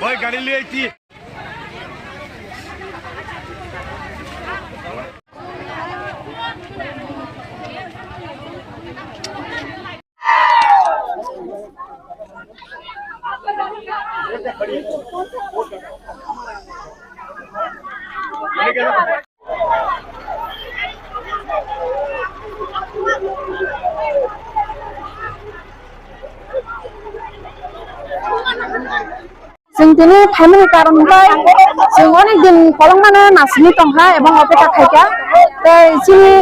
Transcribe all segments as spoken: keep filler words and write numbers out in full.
Bhai, gari liye aiti. Chwng tini phaimani karon hwnkhe chwng onek din kolokmano nasingwi tongkha ebong opekha khaikha. Tei chini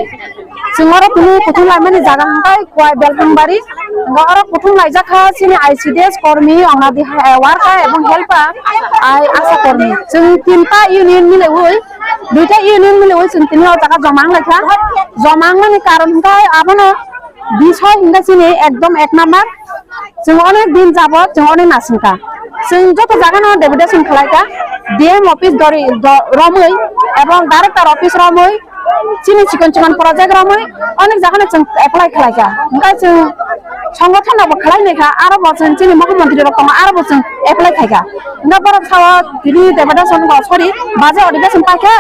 chwng oro tini kuthum laimani jaga hwnkhe Kuai Belhangbari. Hwnkhe oro kuthum laijakha chini I C D S kormi, Anganwadi ha-, worker ebong helper, ai ASHA kormi. Chwng tinta union milaiwi, duita union milaiwi chwng tini o jaga joma wnglaikha. Joma wngmani karon hwnkhe abono bisoi hwnkhe chini ekdom ek number. Chwng onek din jabot chwng onek nasingkha. Chwng joto jagano deputation khlaikha, D M office dori do-, romwi ebong director office romwi, chini chikon chikon project romwi onek jagano chwng apply khlaikha. Hwnkhe chwng songothon rokbo khlai naikha, aro bo chwng chini mukhyamantri rok tongo, aro bo chwng apply khaikha. Hwnkhe borok sao tini deputation bo, sorry, baje odibeshon paikha,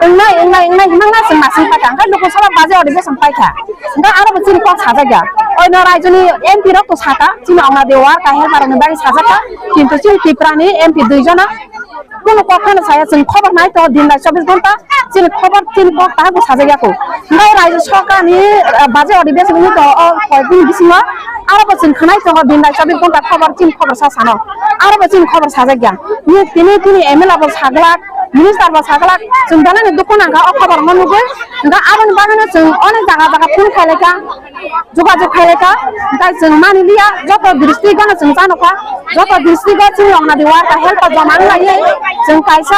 wngnai, wngnai, wngnai hwnna chwng nasing paikha, hwnkhe Lok Sabha baje odibeshon paikha. Hwnkhe aro bo chini kok sajakya. Oino raijoni M P rok to saka, chini Anganwadi worker helper rokni bagwi sajakha, kintu chini Tripura ni M P dui jona kunu kok phano saya, chwng khobor nai to din bai chobbish ghonta, chini khobor chini kok taha bo sajakya ko. Hwnkhe raijyo sorkar ni, ah, baje odibeshon wngwi to o koyekdin bisingo aro bo chwng khwnai tongo din bai chobbish ghonta khobor, chini khobor sa sano. Aro bo chini khobor sajakya. Ni tini, tini M L A bo saglak, minister bo saglak, chwng belai ni dukhu nangkha o khobor no nugwi. Hwnkhe aboni bagwi no chwng onek jaga jaga phone khailai kha, jogajog khailai kha. Hwnkhe chwng mani liya, joto district o no chwng chano kha, joto district o chini Anganwadi worker helper joma wng laiwi chwng kaisa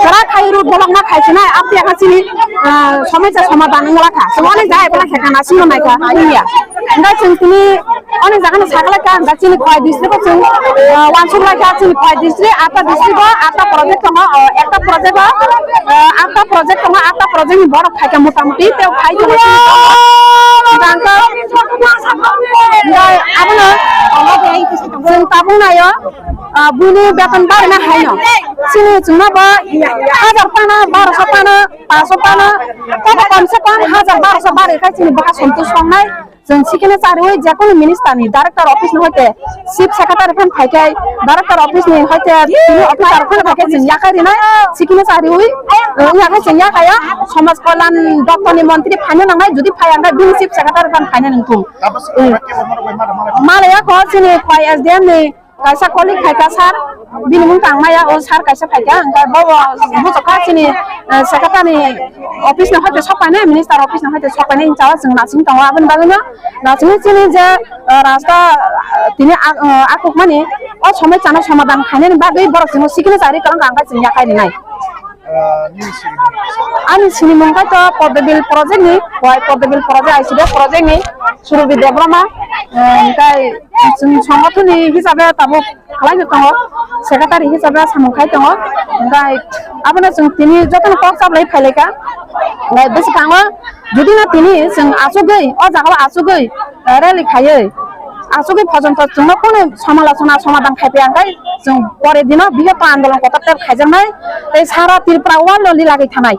kwrak khai road bolongma khai sinai, amtwi kha chini, ah, somosa somadhan wng la kha. Chwng onek jaga apply kha kha, nasing no nai kha, wngya. Hwnkhe chwng tini onek jaga no saglai kha, hwnkhe chini Khowai district o chwng, ah, uansuk lai kha, chini Khowai district, atta district o atta project tongo, ah, ekta project o, ah, atta project tongo, atta project ni borok phaikha mota moti, tei phai tongo chini. Hwnkhe abono chwng tabuk naio, ah, buini beton barina haino. Chini chwngno bo hajar tano, barosho tano, pangsho tano, tamo komse kom hajar barosho bari khai chini bwkha sontush tongnai. Chwng sikino chariwi jekunu minister ni director office ni hoite chief secretary phan phaikhai director office ni hoite tini officer phan phaikhai chwng yakhai rinai sikino chariwi, eh, yakhai chwng yakhaya somaj kalyan doptor ni montri phaina nangnai jodi phai ang khe bini chief secretary phan phaina nangthung. Malaya kho chini Khowai S D M ni kaisa colleague phaikha sir, bini mung tang maya, o sir kaisa phaikha, hwnkhe bo bo bujokha chini, eh, secretary office no hoite sokpainai, minister office no hoite sokpainai hinwi chao chwng nasing tongo. Aboni bagwino nasing chini je, eh, rasta, eh, tini a-, eh, akukmani o somosa no somadhan khainani bagwi borok chwngno sikino chari kwlwng kha, hwnkhe chwng yakhai rinai. Ah, nini sinimung? Ani sinimung khe to Poddobil project ni, Khowai Poddobil project, I C D S project ni, Surobi Debbarma, eh, hwnkhe chwng songothon ni hisabe tabuk khlai no tongo, secretary hisabe samung khai tongo, hwnkhe abono chwng tini jotono kok chaplai phailaikha, hwnkhe bwskango jodi no tini chwng achugwi, o jaga o achugwi, eh, rally khaiwi, achugwi phojonto chwngno kunu samalochona somadhan khai paiya, hwnkhe chwng pore dino bihoto andolon kotor ter khaijaknai, tei sara Tripura o loli lagwi thanai.